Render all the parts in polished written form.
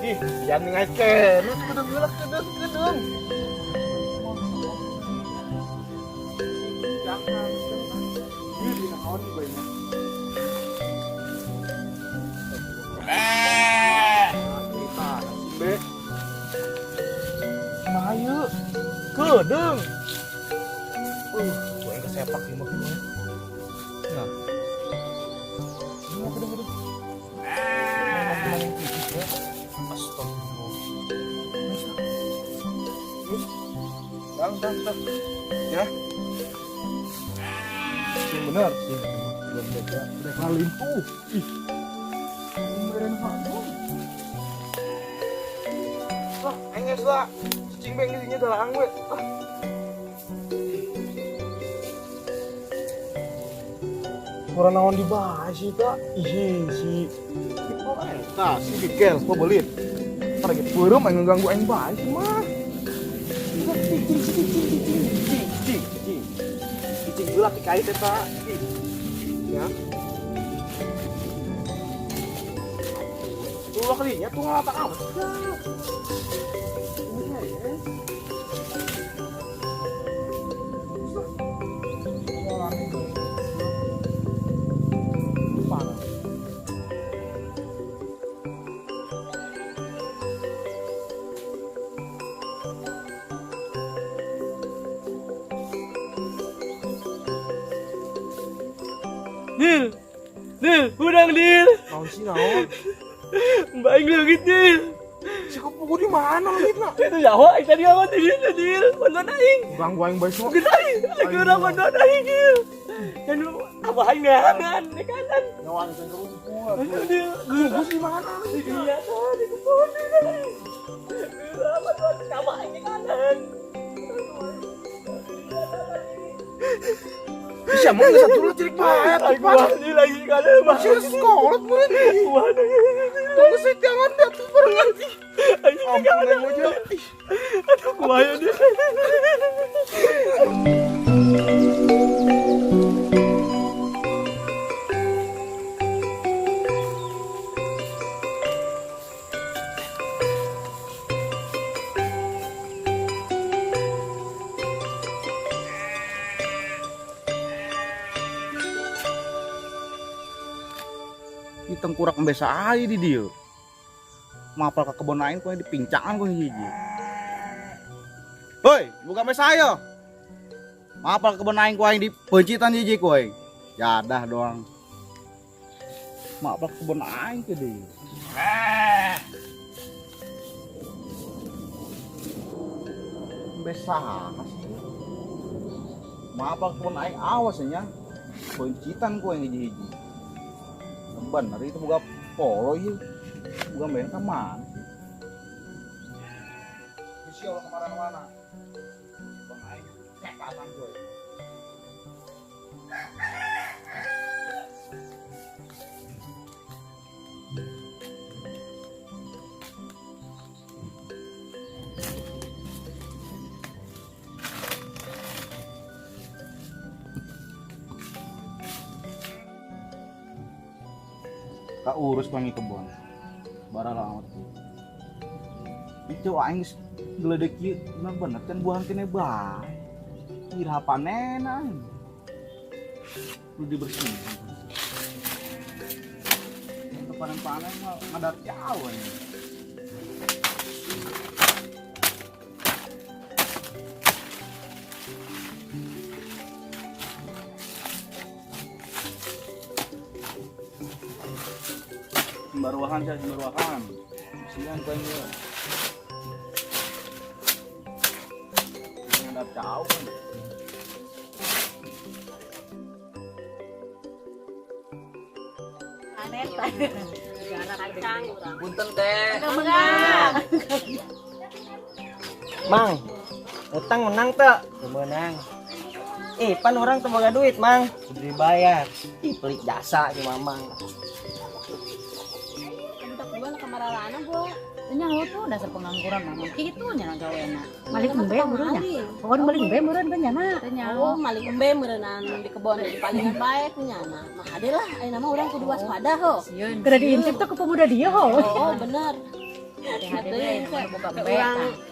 Ih, yang ngait kene kudu geuleuh kedeung-kedeung. Jangan. Ih, dina naon ieu bae nya. Cerita si B. Nah, ieu kedeung. Gua yang kesepak ieu mah gimana? Nah. Ini mah kedeung-kedeung. Memang yang tipis ya. Astagfirullah. Bisa. Terus. Bang, bang, bang. Ya. Yang bener. Ih, belum beda. Udah kalimpuh. Ih. Beneran hantu. Lah, enges lah. Cicing beng isinya dalang gue. Ah. Kurang naon dibahas sih, Kak. Ih, si oh, eta si Bikel, pebelit. Ntar lagi peureum aing ngeganggu aing bae sih mah. Cicing, cicing, cicing, cicing, cicing, cicing. Cicing heula dikait eta. Ih. Ya. Tuh kalinya tuh ngalatak amat. Nil, Nil, udang Nil. Naon sih naon? Mbak Aing leungit Nil. Si kepuku di mana leungit na? Itu nyawa aing tadi amat di dieu Nil. Mondon aing. Ganggu aing bae sok. Geus aing, aing urang mondon aing Nil. Dan apa aing neangan di kanan. Nyawa aing teh rumput. Aduh Nil, Geus di mana? Iya di kebun Nil. Geus mondon sama aing di kanan. Bisa mau nggak satu cilik bae atuh Aing pan. wah Nil lagi kanan mah. Masih sekolah meureun. Wah Tunggu sih jangan dia tuh barengan. Ih, Aing di ampun kanan. aing aja. Ih. Aduh kumaha Nil. Di tengkurak biasa aja di dia. Mapal ke kebun aing kok dipincangan kok hiji. Hoi, buka mes saya. Mapal ke kebun aing ku aing dipencitan hiji ku aing. Jadah doang. Mapal ke kebun aing ke dia. Biasa sih. Mapal ke kebun aing awas nya. Pencitan ku aing hiji-hiji. Bener itu buka polo ieu. Buka main ka mana sih? Bisi Allah kemana-mana. Bang aing kepatan gue. Ka urus pangi kebon. Bara amat. Itu aing geus geledek ieu mah bener kan buahan kene bae. Iraha panen aing. Kudu dibersihin. Panen-panen mah ngadat jauh aing. Baruahan saya baruahan. Sian kau ini. Ngadat jauh kan. Punten teh. Mang, utang menang teu? Teu meunang. Ih, pan orang teu boga duit, Mang. Kudu dibayar. Ih, pelit jasa si Mamang. Bentak gua lah kamaralana, Bu. Nya tuh dasar pengangguran mah kitu nya gawena. Maling embe meureun nya. Pokon maling embe meureun kan nya. Oh, maling embe meureunnan di kebon di palingan bae ku nyana. Mah ade lah, ayeuna mah urang kudu waspada ho. Sieun. Kada diintip tuh ke pemuda dia ho. Oh, bener. Hade-hade boga embe.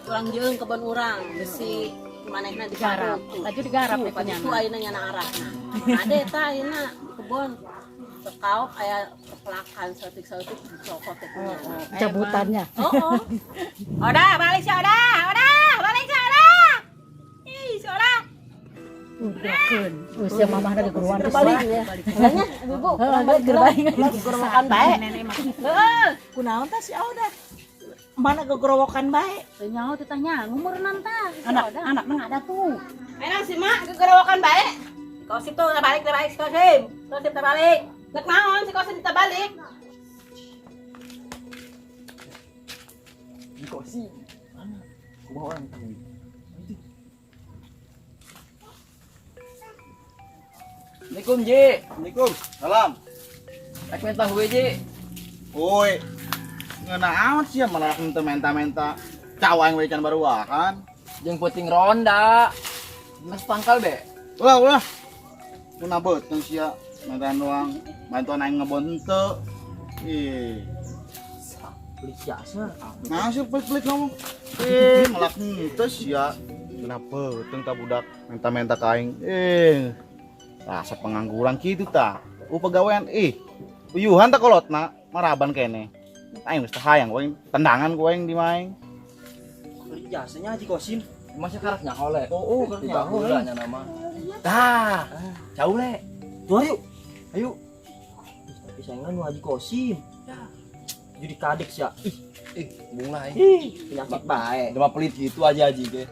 Urang jeung kebon urang besi manehna digarap. Laju digarap deh kunyana. Itu ayeuna nyana arahna. Ada eta ayeuna di kebon. Sekaop aya pelakan saeutik-saeutik dicokot teh kunyana. Cabutannya. Oh. Oda balik si Oda. Oda balik si Oda. Ih, si Oda. Gerakeun. Usia mamahna gegeruan geus balik ya. Nanya, Ibu, balik gerowokan bae. Heeh. Kunaon tah si Oda? Mana gegorowokan bae? Teu nyaho teh tah ngumurnan tah. Anak anak ada tuh. Enak sih mak gegorowokan bae. Kosip tuh balik balik si Kosim. Kosim teh balik. Rek naon si Kosim teh balik. Di Kosim. Mana? Kumaha orang tahu. Assalamualaikum, Ji. Assalamualaikum. Salam. Rek minta huwe, Ji. Woi. Ngeuna amat sih malah minta-minta cawang we can baruahan. Jeung puting ronda. Mas pangkal be. Ulah ulah. Kuna beuteung sia mintaan doang. Bantuan aing ngebon henteu. Ih. Pelit jasa. Nah, sih pelit-pelit ngomong. Eh, malah henteu sia. Kenapa beuteung ta budak minta-minta ka aing. Eh. Rasa pengangguran kitu ta. Pegawaian ih. Uyuhan ta kolotna maraban kene. Aing geus teu hayang ku aing tendangan ku aing di maing. Pelit jasanya Haji Kosim. Masih karas nyaho le. Oh, karas nyaho. Nya nama. Tah, jauh le. Tuh ayo. Ayo. Tapi saingan nu Haji Kosim. Jadi kadek sia. Ih, ih, bunga aing. Penyakit bae. Cuma pelit gitu aja Haji ge.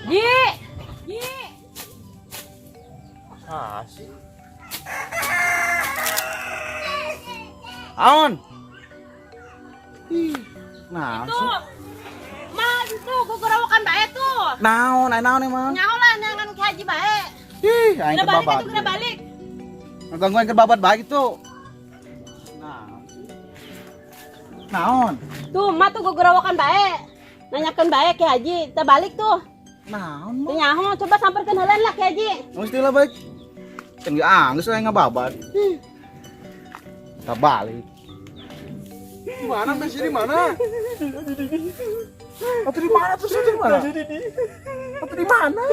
Ji. Ji. Ah, sih. Aon. Ih, nah. Itu. Ma, itu gogorowokan bae tuh. Naon, aya naon emang? Nyaho lah neangan Ki Haji bae. Ih, aing kebabat. Kena balik. Ngeganggu aing kebabat bae gitu. Nah. Naon? Tuh, ma tuh gogorowokan bae. Nanyakeun bae Ki Haji, kita balik tuh. Naon mah? Nyaho, coba samperkeun heula lah Ki Haji. Mesti lah baik. Kan ge anggeus aing ngababat. Kita balik. Mana besi di mana? Atau di mana tuh? Di mana? Atau di mana?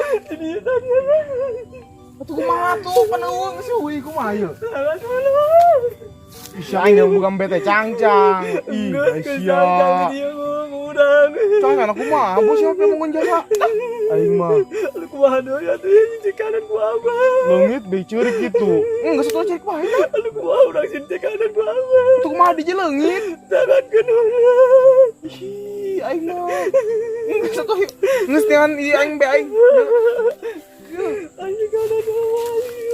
Atau kumaha tuh? Paneueung si Uwi kumaha ieu? Ih, aing bukan bete cangcang. Ih, sia. Cang anak kumaha bos siapa yang mau jasa? Aing mah. Lu kumaha deui atuh cikanan ku abah. Leungit be ceurik gitu. Enggak satu ceurik bae. Lu kumaha urang sieun cikanan ku abah. Tuh kumaha di leungit. Tangankeun urang. Ih, aing mah. Enggak satu geus dengan ieu aing be aing. Aing cikanan abah.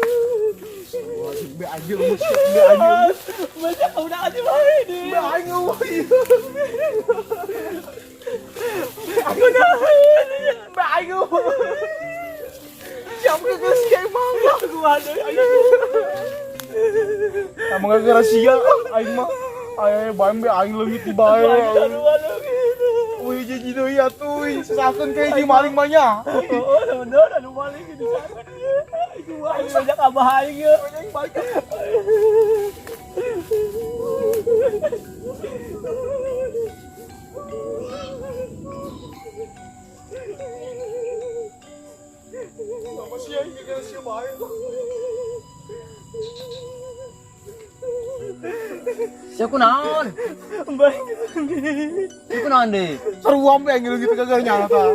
Be aja geus be aja. Banyak udah aja bae di. Be aing euy. Aku nahan. Be aing euy. Jam geus sia emang. Aku ada. Emang gara-gara sia aing mah. Aing bae be aing leungit di bae. Wih jadi deui atuh, sesakeun kayak di maling mah nya. Oh, bener anu maling di sakeun. Iku aing banyak abah aing ya. Banyak balik. Sama sia aing gara sia bae. Sia kunaon? Baik. Sia kunaon deui? Seru ampe aing gitu gagal nyala ta.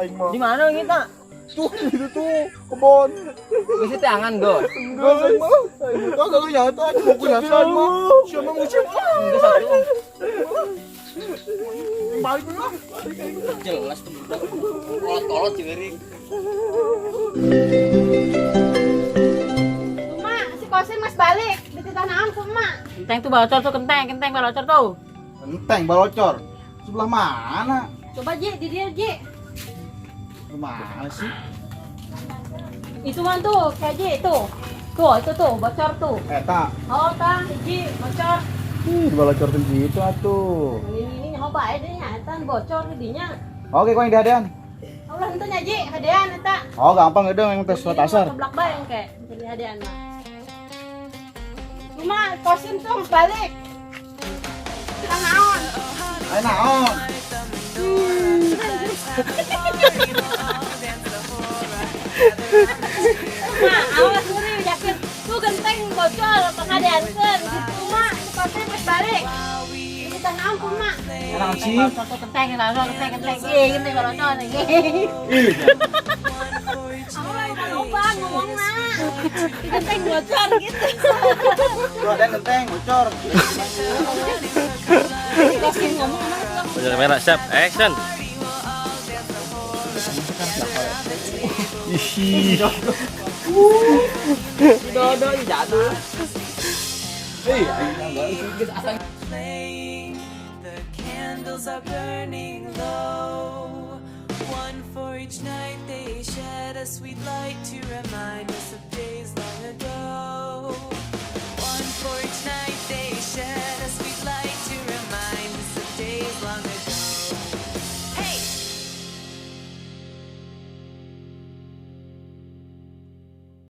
Aing mah. Di mana kita? Tuh itu tuh kebon. Geus tangan go. Geus aing mah. Aing mah gagal nyala ta, buku nyala mah. Sia mah ngucap. Geus atuh. Balik lah. Jelas tuh budak. Kolot-kolot ceurik. Mak, si Kosim mas balik. Dititah naon ku emak? Kenteng tuh balocor tuh kenteng balocor tuh. Kenteng balocor. Sebelah mana? Coba Ji, di dia Ji. Mana sih? Itu man tuh, kayak Ji tuh. Tuh, itu tuh, bocor tuh. Eta. Oh, tah, Ji, bocor. Ih, balocor tuh gitu atuh. Ini nyaho bae deh nya, eta bocor di dinya. Oke, kau yang dihadean. Ulah henteu nya Ji, hadean eta. Oh, gampang gede yang tes surat asar. Keblak bae engke, jadi hadean mah. Cuma Kosim tuh harus balik. Naon? Ayo naon? Mak, awas ngeri yakin. Tuh genteng bocor, pengadeankeun gitu mak, cepatnya pas balik. Kita naon pun mak. Naon sih? Bocor genteng, bocor genteng, genteng, ih genteng bocor nih. Aku lupa ngomong nak. Genteng bocor gitu. Tuh ada genteng bocor. Kasih ngomong emang tuh. Baju kamera siap, action. Ih. Dodo jadul. Hei, aing enggak. Playing. The candles are burning low. One for each night they shed a sweet light to remind us of